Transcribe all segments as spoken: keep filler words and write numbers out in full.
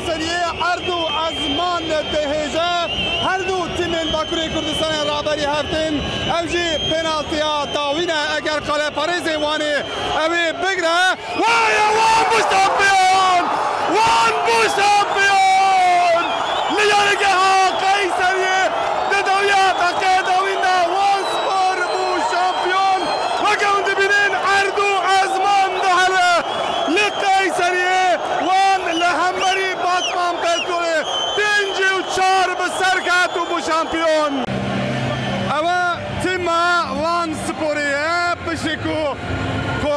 Seriyê erd û ezman dihêje. Her du tîmên Bakurê Kurdistanê raberî hev tên. Ev jî penaltiya dawîn e. Eger qaleparêzê Wanê ew ê bigre, Waya Wan bû şampiyon! Wan bû şampiyon! Li yarîgeha Qeyseriyê di dawiya deqê dawîn de Wan Spor bû şampiyon. Weke hûn dibînin erd û ezman dihele. Li Qeyseriyê Wan li hemberî Batman Petrolê pêncî û çar bi ser ket û bû şampiyon. Ew e tîma Wan Sporê ye. Piştî ku, ku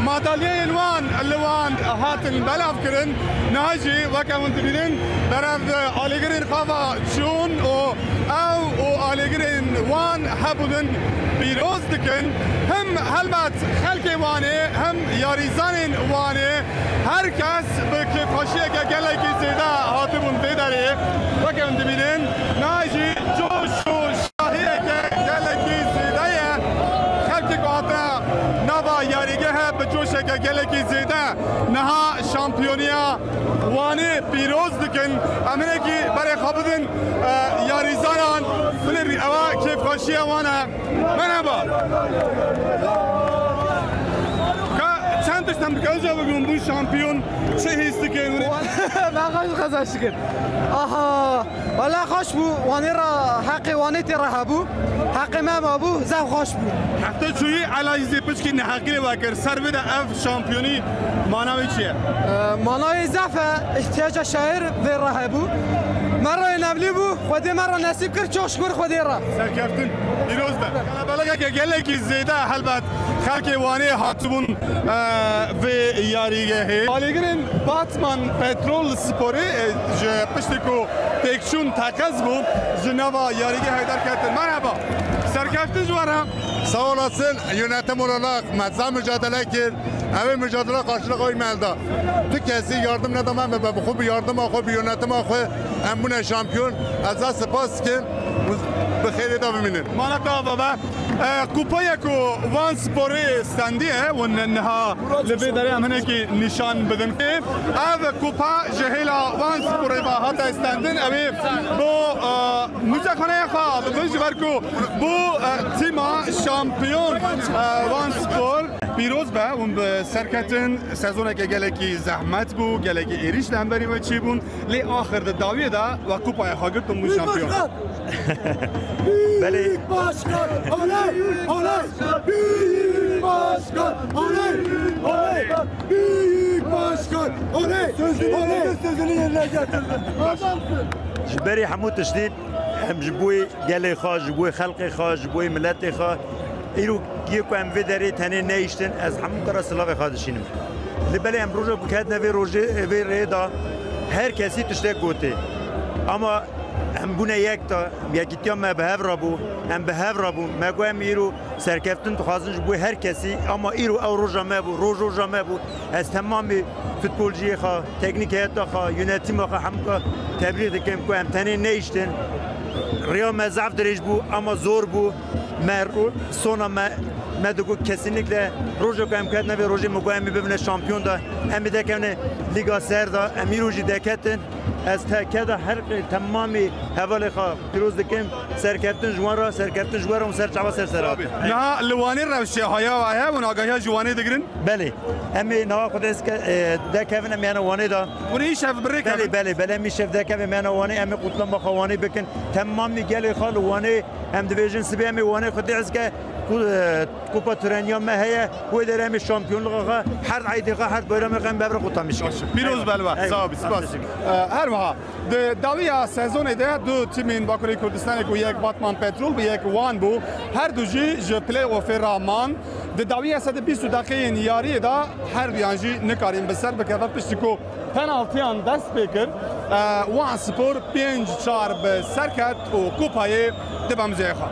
madalyayên wan li wan hatin belavkirin, niha jî weke hûn dibînin berev alîgirên xwe ve çûn û ew û alîgirên wan hebûnin pîroz dikin. Him helbet xelkê Wanê, him yarîzanên Wanê, her kes bi kêfxweşiyeke gelekî zêde hatibûn vê derê. Weke hûn dibînin, niha jî coş û şahiyeke gelekî zêde ye. Xelkê ku hatine nava yarîgehê bi coşeke gelekî zêde niha şampiyoniya Wanê pîroz dikin. Em hinekî berê xwe bidin, e, yarîzanan. Binêrî, ewa kêfxweşiya wan e. Merhaba. Ka çend tişt em dikarin ca bibin bûn şampiyon, çi hîs dikin? Ben xweş qezaş dikin. Aha. Wala xweş bû. Wanê re, heqê Wanê tê re hebû. Heqê me mabû, zef xweş bû. Hefte çûyî Elazîzê piçkî neheqî lê vekir. Ser vê de ev şampiyonî mana wê çi ye? Ee, manayê zef e. Îhtiyaca şair vê re hebû. Me re ênevlî bû. Xwedê me re nesîb kir. Çok şükür Xwedê re. Serkeftin. Pîroz be. Kelebelekeke gelekî zêde helbet xelkê Wanê hatibûn, e, vê yarîgehê. Alîgirên Batman Petrol Sporê, e, ji piştî ku têkçûn teqez bû, ji nava yarîgehê derketin. Merhaba. Serkeftin ji we re. Sağ olasın. Yönetim olarak me za mücadele kir. Ev ê mücadele karşılık oy me da. Tu kesî yardım nedame me, bi xwe bi yardıma xwe, bi yönetima xwe em bûne şampiyon. Ez za spas kim. Bi xêrê de bimînin. Mana te ava be. E, kupaya ku Van Sporê stendiye, hûn niha li vê derê em hinekî nîşan bidin. Ev kupa ji hêla Van Sporê ve hate stendin. Ew ê bo, e, muzexaneya xwe bibin, ji ber ku bo, e, tîma şampiyon, e, Van Spor. Pîroz be, hûn bi serketin, sezoneke gelekî zehmet bû, gelekî êrîş li hemberî we çêbûn. Lê axir di dawiyê de we kupaya xwe girt û bû şampiyon. Belê. Büyük başkan, oley, oley. Büyük başkan, oley, oley. Büyük başkan, oley, oley. Sözünü, sözünü yerine getirdi. Adamsın. Ji berî hemû tiştî em ji bo gelê xwe, ji bo xelkê xwe, ji bo miletê xwe, îro yê ku em vê derê tenê nehiştin, ez hemû kara silavê xwe dişînim. Lê belê em roja ku ketine vê rojê, vê rêyê de her kesî tiştek gotê. Ama em bûne yek de, yekîtiya me bi hev re bû, em bi hev re bûn. Me got em îro serkeftin dixwazin ji bo her kesî, ama îro ew roja me bû, roj roja me bû. Ez temamê futbolciyê xwe, teknîk heyeta xwe, yönetima xwe hemû xwe tebrîk dikim ku em tenê nehiştin. Rêya me zaf dirêj bû, ama zor bû. Me ro-, sona me, me digot kesinlikle roja ku em ketine vê rojê, min got em ê bibine şampiyon de, em ê dekevine Lîga Ser de, em îro jî deketin. Ez teke de her temamê hevalê xwe pîroz dikim, serkeftin ji wan re, serkeftin ji we re û ser çava ser ser hat. Niha li Wanê rewşê haya heye, hûn agahiya ji Wanê digirin? Belê. Em ê niha Xwedê ez ke, e, dekevin em yana Wanê de. Hûn ê îşev bi rê kevin? Belê, belê, belê, em îşev dekevin em yana Wanê, em ê qutlama xwe Wanê bikin. Temamî gelê xwe li Wanê, em dibêjin sibê em ê Wanê Xwedê ez ke ku, e, Kupa Türenya me heye, wê derê em ê şampiyonluğa xwe, her eydê xwe, her bayramê xwe em bi hev re qutamiş. Pîroz be li we. Eyvallah. Sağ ol, spas. Teşekkür. E, her wiha, di dawiya sezonê de du tîmên Bakurê Kurdistanê ku yek Batman Petrol bû, yek Wan bû, her du jî ji play-offê re man. Di dawiya sedî bîst û deqeyên yariyê de her duyan jî nikarîn bi ser bikevin piştî ku penaltiyan dest pê kir. E, Wan Spor pênc çar bi ser ket û kupayê dibe muzeyê xwe.